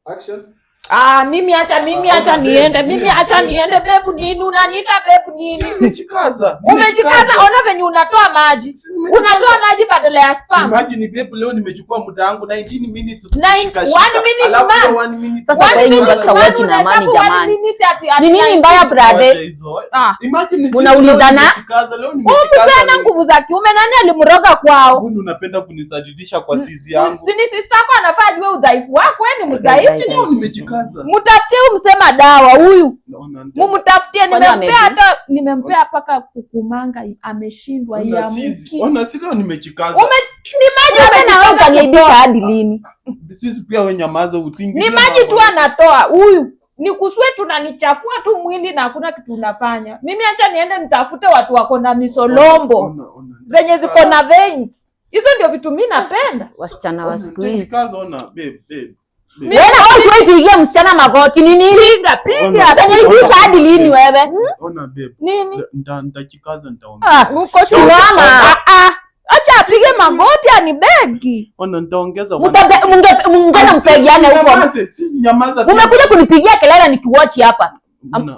Action. Ah, mimi acha, mimi Ah, acha babe, niende. Mimi babe. acha niende. Babe nini? Unaniita babe nini? Si nimejikaza. Umejikaza, ona venye unatoa maji. Si nimejikaza. Unatoa maji badala ya sperm. Imagine, babe, leo nimechukua muda wangu 19 minutes One kushika shika. minute, Alafu man. hiyo 1 minute Sasa kwa hii nyumba One sasa minute, watch na amani, unahesabu one jamani. minute ati Ni nini 19. mbaya, brother? Wacha hizo. Ah. Imagine si Munaulizana? leo nimejikaza, leo Huyu nimejikaza. msichana nguvu za kiume, nani alimroga kwao? Mbona unapenda kunisadidisha kwa sisi yangu? Si ni sister yako anafaa ajue udhaifu wako, wewe ni mdhaifu. Si leo nimejikaza. Mtafutie huyu msema dawa huyu. Naona Mumtafutie, Kwani nimempea ameji? hata nimempea paka kukumanga, ameshindwa Ona sisi. iamuki. Ona, si leo nimejikaza. Ume ni maji Wewe na wewe umejikaza utaniaibisha kutoa. hadi lini? Sisi pia wewe nyamaza, utingi. Ni maji tu anatoa huyu. Ni kusweat, unanichafua tu mwili na hakuna kitu unafanya. Mimi acha niende nitafute watu wako na misolombo zenye ziko na veins. Hizo ndio vitu mi napenda. Wasichana wa siku hizi. Nimejikaza, ona, babe, babe. Babe. Wewe na wewe usiwahi pigia msichana magoti, ni nini? Piga piga. Utaniaibisha hadi lini wewe? Ona, babe. Nini? Nitajikaza, nitaongeza. Ah, Uko sure? Simama. Ah, ah. Acha apige magoti anibegi. Ona, nitaongeza. Mungena mpegiane huko. Nyamaze, sisi nyamaza pia. Umekuja kunipigia kelele nikiwatch hapa.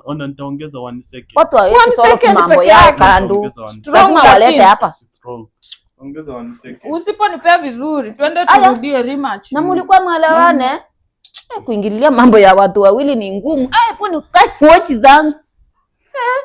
Ona, nitaongeza 1 second. Watu hawezi One solve second mambo peke yao yake. kando. Nitaongeza 1 second. Strong Lazima walete lakini. hapa. Strong. Ongeza 1 second. Usiponipea vizuri, twende Aya. turudie rematch. Na mulikuwa mwelewane. Eh, kuingililia mambo ya watu wawili ni ngumu. Eh, hapo ni kae kuwatch zangu. Eh.